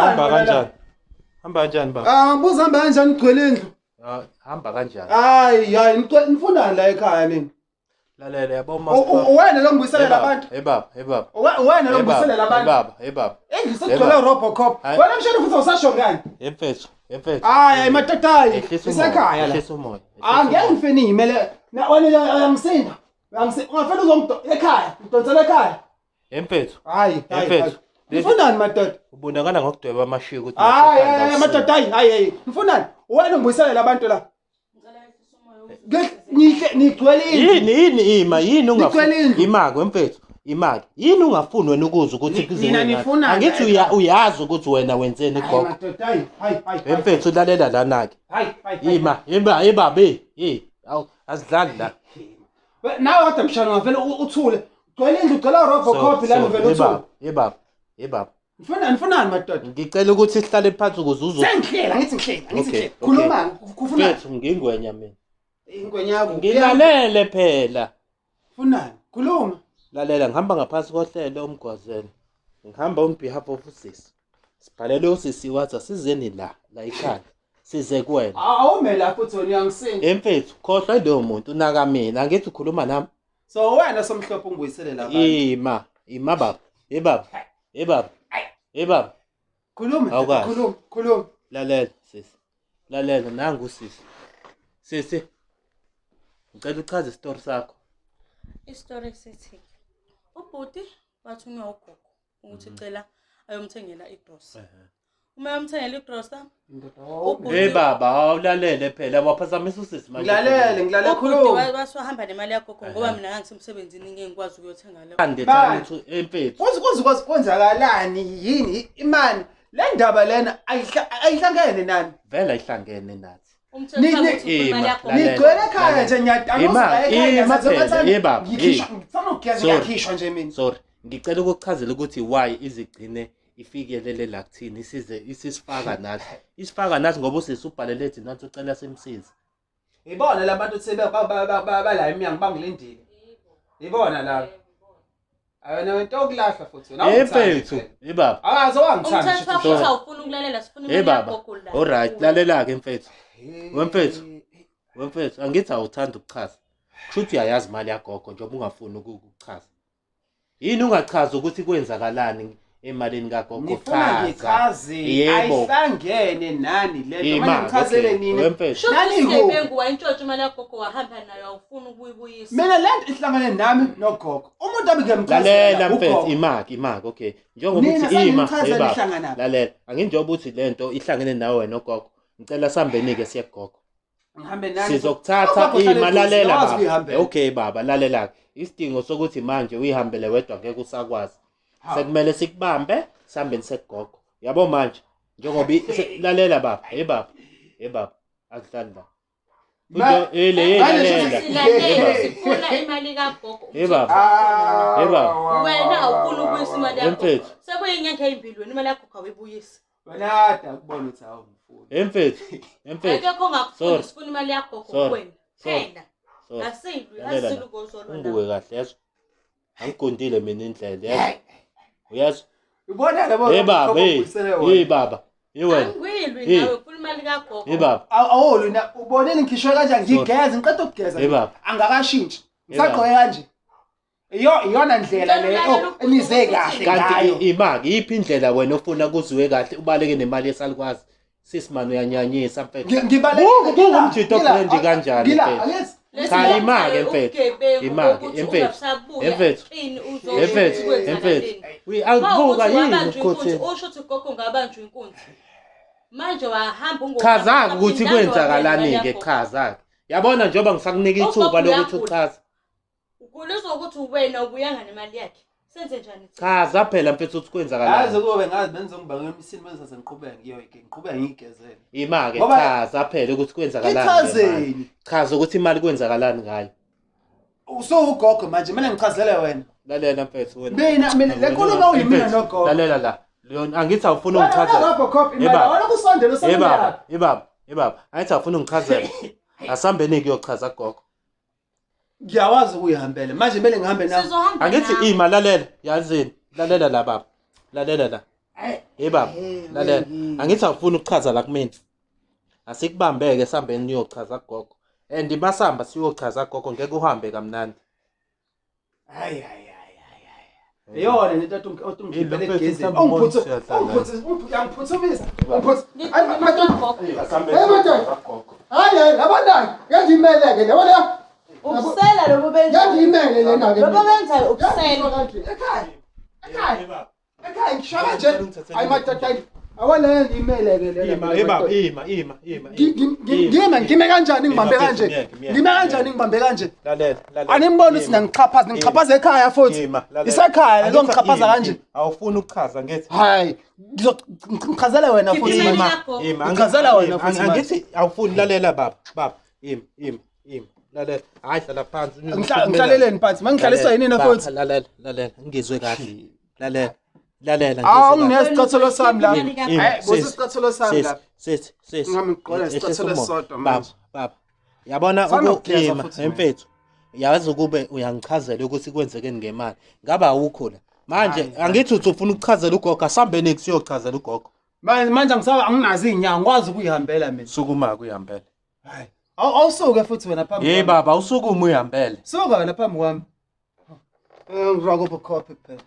Nifunani Hamba wena la? kanjani? Hamba kanjani baba? Ah, ngibuza hamba kanjani ugcwele indlu? Ah, Hamba kanjani? Hayi, hayi, nifunani la ekhaya nini? Lalela yabo Wena lo ngibuyiselela abantu. Hey baba, hey baba. Wena lo Hey baba, ngibuyiselela hey abantu. baba, hey baba. Endlu sekugcwele Robocop. Hayi. Wena mshana futhi awusasho ngani? Hey mfethu, hey mfethu. Hayi, hayi matatayi. Ehlisa umoya. Isekhaya la. Ehlisa umoya. Ah, ngeke ngife niyimele. Na wena uyangisinda. Uyangisinda. Ungafela uzongido ekhaya. Ngidonsela ekhaya. Hey mfethu, Hayi, hayi. Mfethu, hayi. Nifunani madoda? ubonakala ngokudweba amashiko ukuthi Hayi, usekhanda hayi, usile. madoda, hayi, hayi, hayi. Nifunani? Wena ngibuyiselela abantu la. Nihle nigcwele indlu. Yini yini ima yini ungafuni Nigcwele indlu. imaki wemfethu imaki yini ungafuni wena ukuza ukuthi kuze Nina wena? nifunani Angithi la uyazi ukuthi wena wenzeni Hayi gogo. madoda, hayi, hayi, hayi. Hey mfethu lalela lana ke. Hayi, hayi. hayi. Ima ima ima be. Hey awu azidlali la. Nawe kodwa mshana ungavele uthule. Gcwele indlu, gcwele Robocop la uvele Hey uthule. baba, hey baba, hey baba. Nifunani madoda? Ngicela ukuthi sihlale phansi ukuze uzo. Sengihlela, ngithi ngihlela, ngithi Okay, ngihlela. Khuluma, kufunani? Mfethu ngingwenya mina. Ingwenya yakho. Ngilalele phela. Funani? Khuluma. Lalela ngihamba ngaphansi kohlelo umgwazelo. Ngihamba on behalf of usisi. Sibhalele usisi wathi asizeni la la ekhaya. Size kuwena. Awume la futhi wena uyangisinda. Emfethu khohlwa loyo muntu unaka mina angithi ukhuluma nami. So wena somhlophe ungibuyisele la bantu. Ima, ima baba. Hey baba. Hey baba. Hey baba. Khuluma, Awukahle. khuluma, khuluma. Lalela sisi. Lalela nangu sisi. Sisi. Ngicela uchaze isitori sakho. Isitori sithi ubhuti wathunywa ugogo ukuthi cela ayomthengela igrosa. Uma eyomthengela igrosa, ubhuti Hey baba, awulalele phela waphazamisa usisi manje. Ngilalele, ngilalele ubhuti khuluma. wasuhamba nemali yagogo ngoba mina ngangisemsebenzini ngeke ngikwazi ukuyothenga leyo. Ande Bani? ukuthi emfethu. Kuze kuze kwazi kwenzakalani yini imani le ndaba lena ayihlangene nani? Vele ayihlangene nathi. Umthetho Ni- ukuthi ufuna imali Ima, yagogo. lalela. Nigcwele ekhaya nje ngiyadanisa Ima, la ekhaya ima ngiyazenza phela, ngathi ye baba, ngikhishwa ye. ngifuna ukugeza Sorry. ngiyakhishwa nje mina. Sorry, ngicela ukukuchazela ukuthi why izigcine ifikelele la kuthini isize isisifaka nathi. Isifaka nathi ngoba usisi ubhalele thina nathi ucela simsize. Ibona labantu ukuthi bala eminyango bangilindile. Ibona la. Ayona wento okulahla futhi wena. Hey awungithandi mfethu, phela. hey baba. Akaze wangithanda Umthetho wakho Sorry. uthi awufuni ukulalela sifuna Hey imali baba. yagogo la. Alright, lalela ke mfethu. Hey. Wemfethu. Wemfethu, angithi awuthanda ukuchaza. Kusho ukuthi uyayazi imali yagogo njengoba ungafuni ukuchaza. Yini ungachaza ukuthi kwenzakalani emalini kagogo? Nifuna Chaza. ngichaze Yebo. ayihlangene nani lento Ima, manje ngichazele okay. nini Wemfethu. Shuthi Nani kuphi? isigebengu wayintshontsha imali yagogo wahamba nayo awufuni ukuyibuyisa. Mina lento ihlangane nami nogogo. Umuntu ami ngiyamchazela. Lalela mfethu, ugogo. imaki, imaki, okay. Njengoba Nina uthi ima, sengichaza hey baba. nihlanganaphi? Lalela, anginjengoba uthi lento ihlangene nawe wena nogogo. Ngicela sambeni ke siye kugogo. Ngihambe nani? Sizokuthatha Ugogo uhlala ima eduze, lalela uyakwazi baba. ukuyihambela. Okay baba, lalela ke. Isidingo sokuthi manje uyihambele wedwa ngeke usakwazi. Hawu. Sekumele sikubambe sihambeni sekugogo. Yabo manje njengoba lalela baba, hey baba. Hey baba, akudlali la. Ele hey Manje lalela. Silalele Hey sifuna imali kagogo. Hey baba. Ah, Hey, baba. Wena awufuni ukubuyisa imali yakho. Emfethu. Sekuyinyanga ezimbili wena imali yakho awuyibuyisi. Wena kade akubona ukuthi awungifuni. Hey mfethu. Hey mfethu. Akekho ongakufuni Sorry. sifuna imali yagogo Sorry. kuwena. Sorry. Phela. Sorry. Asilwi, Lalela asilwi la. kozolwa. Ungibuke kahle yezwa. Angigondile mina indlela yezwa. Uyezwa? Ubona labo Hey baba, hey. Hey baba. Hey wena. Angilwi Hey. nawe ufuna imali kagogo. Hey baba. Awolu na ubonile ngikhishwe kanjani Sorry. ngigeza ngiqeda ukugeza. Hey, baba. Angakashintshi. Hey, baba. Ngisagqoke kanje. Iyo iyona ndlela Ngicela le ulalela oh, ubhuti enize ukuthi kahle Kanti ngayo. imaki iphi indlela wena ofuna kuziwe kahle ubaleke nemali yesalukwazi? Sisi mani uyanyanyisa mfethu. Ngibaleke. Buka buka umjito brand kanjani Ngila, mfethu. angithi? Cha, ima-ke mfethu. Ima-ke, mfethu. Mfethu. Mfethu, mfethu. Uyi akubuka yini ukukhotheni? Usho ukuthi gogo ngabanjwa inkunzi. Manje wahamba ungo. Chaza ukuthi kwenzakalani ke chaza. Yabona njengoba ngisakunika ithuba Ugogo lokuthi uyagula. uchaze. Uguliswa ukuthi wena ubuyanga nemali yakhe. Senze njani thina? Chaza phela mfethu ukuthi Yazi kwenzakalani. kube ngazi benzongibangela umsini benzaze ngiqhubeke ngiyoyike ngiqhubeke ngiyigezele. Ima ke Ngoba- chaza phela ukuthi kwenzakalani. ngemali. Ichazeni. Chaza ukuthi imali kwenzakalani ngayo. Usuwugogo manje kumele ngichazele wena. Lalela mfethu wena. Mina le nkulumo uyimina Mfethu, nogogo. Lalela la. Leon angithi awufuni Wena ungichazela. Robocop Hey, imali baba. wena kusondela Hey usondela. baba, hey baba, hey baba. Angithi awufuni ungichazela. Asambeni kuyochaza gogo. Ngiyawazi ukuyihambela. Manje kumele ngihambe nawe. Sizohamba Angithi nawe. ima lalela, yazini. Lalela la baba. Lalela la. Hey baba, lalela. Angithi awufuni ukuchaza la kumina. Asikubambeke sihambeni niyochaza kugogo. And masihamba siyochaza kugogo ngeke uhambe kamnandi. Hayi hayi hayi hayi. Iyona lento othi othi ungikhiphele Yini, egezini. mfethu, Ungiphuthu siyadlala. ungiphuthu uyangiphuthumisa. Ungiphuthu. Hayi madoda. Hey madoda. Hayi hayi labantwana ngiyazimele-ke le wona. Ubusela lobu benzayo. Ngiyazimele lena ke. Lobu benzayo ubusela. Ekhaya. Ekhaya. Ekhaya ngisho kanje. Hayi madoda hayi. Awala ngiyimele ke lena. Ima, hey baba, ima, ima, ima. Ngime ngime kanjani ngibambe Ima, kanje? myeke, myeke, Ngime kanjani ngibambe kanje? Lalela, lalela. Animboni ukuthi ngiyaxhaphaza, ngichaphaza ekhaya futhi. Ima, lalela. Isekhaya Angithi- lezo ngichaphaza ima, kanje. ima. Awufuni ukuchaza ngithi. Hayi, ngichazela wena futhi Ima, manje. kagogo. Ima, Ngichazela wena ima, futhi manje. Angithi awufuni lalela baba, baba. Ima, ima, ima. Lalela. Hayi hlala phansi. Ngihlaleleni phansi, mangihlaliswa yini Baba, futhi? Lalela, lalela. Ngizwe kahle. Lalela. Lalela Awu ngizwe kahle. nginesicathulo sami la. Ima, Ima, Hayi, sis, busisicathulo sami sis, la. Sis, sis. Ngami ngigqoka Ehlisa isicathulo umoya. esisodwa Baba, manje. baba. Yabona Sanokugeza ukuyima futhi mina. mfethu. Yazi ukube uyangichazela ukuthi kwenzekeni ngemali. Ngaba awukho la. Manje Hayi, angithi uthi ufuna ukuchazela ugogo, asambeni kusiyochazela ugogo. Manje manje angisaba anginazo izinyawo, ngikwazi ukuyihambela mina. Sukuma kuyihambela. Hayi. Awusuke futhi wena phambi Hey kwami. baba, usukume uyihambele. Suka wena phambi kwami. Eh ngirock up phela.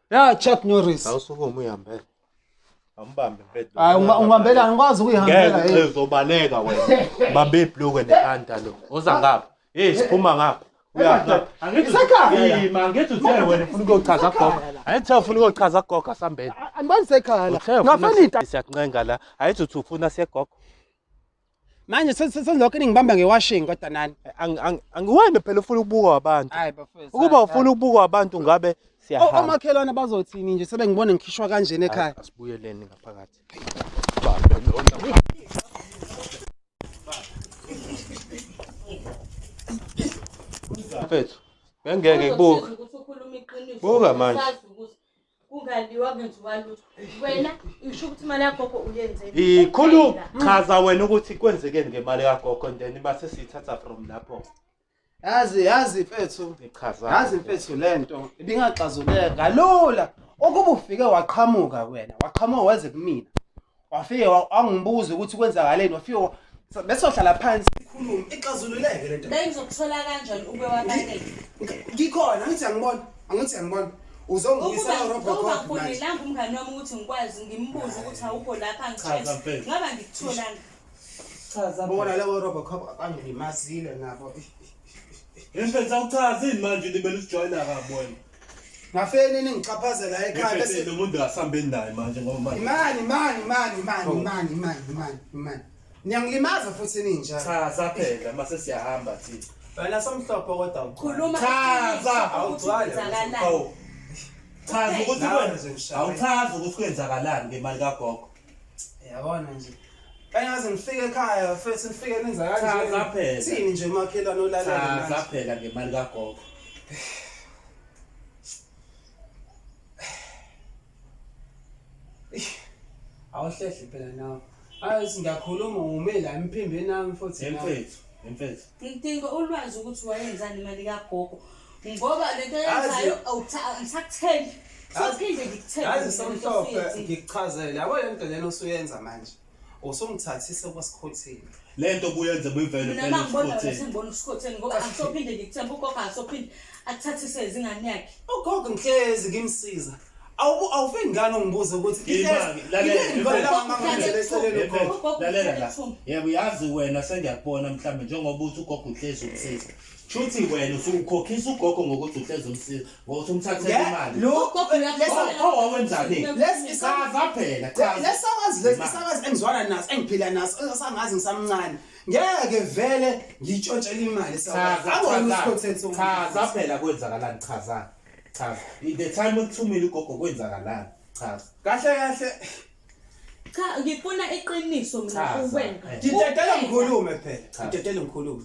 Ya Chuck Norris. Awusukume uyihambele. Awumbambe mfethu. Hayi ungihambela ngikwazi ukuyihambela. Ngeke hey. uzobaleka wena. Bambe ibhlukwe ne-anta lo. Uza ngapha. Hey siphuma ngapha. Uya ngapha. Angithi Isekhaya la. Ima, angithi uthe wena ufuna ukuyochaza gogo. Angithi ufuna ukuyochaza gogo asambeni. Angibani sekhaya la. Uthe ufuna Ngafanita. siyakuncenga la. Ayithi uthi ufuna siye gogo. Manje sengilokhu ningibamba ngewashing kodwa nani. Angiwena phela ufuna ukubukwa abantu. Hayi bafethu. Ukuba ufuna ukubukwa abantu ngabe siyahamba. Omakhelwane bazothini nje sebengibona ngikhishwa kanjena ekhaya. Asibuyeleni ngaphakathi. Mfethu, bengeke kubuka. Kuzokusiza ukuthi ukhulume iqiniso. Buka manje. Sazi ukuthi kungaliwa kungenziwa lutho. Wena isho ukuthi imali yagogo uyenzeni. Ikhulu chaza wena ukuthi kwenzekeni ngemali kagogo and then base siyithatha from lapho. Yazi yazi mfethu. Ichaza. Yazi mfethu lento ibingaxazuleka kalula. Ukuba ufike waqhamuka wena, waqhamuka weze kumina. Wafike wangibuza ukuthi kwenzakaleni, wafike bese uhlala phansi sikhulume ixazululeke lento. Bengizokuthola kanjani ube wabaleka? Ngikhona angithi angibona, angithi angibona. Uzongibuyisela Ukuba uRobocop manje. ngifonelanga umngani wami ukuthi ngikwazi ngimbuze ukuthi awukho lapha Chaza, ngitshele. mfethu. Ngaba ngikutholanga. Chaza. Bona labo Robocop abangilimazile nabo. Mfethu awuchazini manje libele usijoyina kabi wena. Ngafeni ningichaphazela ekhaya bese Mfethu lo muntu asambeni naye manje ngoba manje. Imani mani mani mani mani mani mani mani. Niyangilimaza futhi ninjalo. Chaza phela mase siyahamba thina. Wena somhlophe kodwa ukhona. Khuluma Chaza, iqiniso ukuthi awugcwale, kwenzakalani. Awu. Chaza ukuthi Nawe kwenza nje ngishaya. awuchazi ukuthi kwenzakalani ngemali kagogo. Yabona nje. Bengaze ngifike ekhaya futhi nifike nenza Chaza kanje. phela. Thini nje umakhelwane olalele Chaza manje. phela ngemali kagogo. Awuhlehle phela nawe. Hayi ngiyakhuluma ume la emphimbeni nami futhi. nawe. Mfethu, mfethu. Ngidinga ulwazi ukuthi wayenzani imali kagogo. Ngoba lento Yazi- yenzayo angisakuthembi. Sophinde ngikuthembe. Yazi mina lento somhlophe osuyenzile. ngikuchazele. Yabo le nto lena osuyenza manje. Usungithathise kwasikhothini. Lento buyenze buyivele Mina phela mangibona wena usikhotheni. sengibona usikhotheni ngoba angisophinde ngikuthembe ugogo angisophinde akuthathise izingane yakhe. Ugogo ngihlezi ngimsiza. Awu awufiki ngani ungibuze ukuthi Ima, lalela, ngihlezi Ugogo ngimenzele eceleni ugogo. Ugogo Lalela la. uhlale Yebo yazi wena sengiyakubona mhlambe njengoba uthi ugogo uhlezi umsiza. Shuthi wena usukhokhisa ugogo ngokuthi uhlezi umsiza, ngokuthi umthathele imali. Lo Ugogo uyakubona. Pho wawenzani? Lesi Chaza phela, chaza. lesakazi lesi isakazi engizwana naso engiphila naso esangazi ngisamncane. Ngeke vele ngitshontshele imali Chaza, Angona chaza. usikhotheni somuntu. Chaza phela kwenzakalani, chaza. Chaza. The time ukuthumile ugogo kwenzakalani? Chaza. Kahle kahle Cha ngifuna iqiniso mina Chaza. kuwena. ngidedela ngikhulume phela. Chaza. Ngidedela ngikhulume.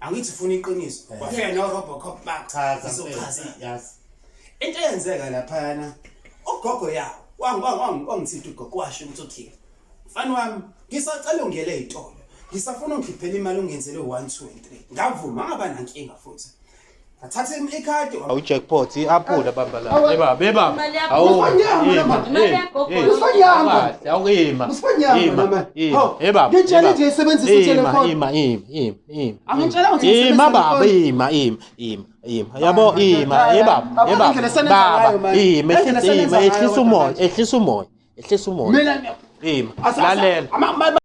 Angithi ufuna iqiniso. Wafika no Robocop bakho. Chaza Ngizochaza. mfethu. Yazi. Into eyenzeka laphayana ugogo yawo wangithinta ugogo washo ukuthi okay mfana wami ngisacela ungiyele ey'tolo ngisafuna ungikhiphele imali ungenzele 1 2 and 3 ngavuma ngaba nankinga futhi. Athathe ikhadi. Awu jackpot i-apula bamba la. Awu. Eh baba, eh baba. Imali yakho. Awu. Usifanyama ima, nama. Imali ima, yagogo. ima. Usifanyama. Kahle, awu ima. Usifanyama Ima, nama. ima. Hawu, Eh baba. ngitshele eh baba. nje isebenzise Ima, itelefoni. Ima, ima, ima, ima. Angitshela ukuthi Ima ngisebenzise baba, ifoni. ima, ima, ima, ima. Yabo ima, eh baba, eh Yabo, baba. indlela esenenza ngayo Baba, manje. ima, Indlela ehlisa esenenza ima, ngayo ehlisa kodwa umoya, manje. ehlisa umoya, ehlisa umoya. Mina Ima, asa- lalela. ama- ma-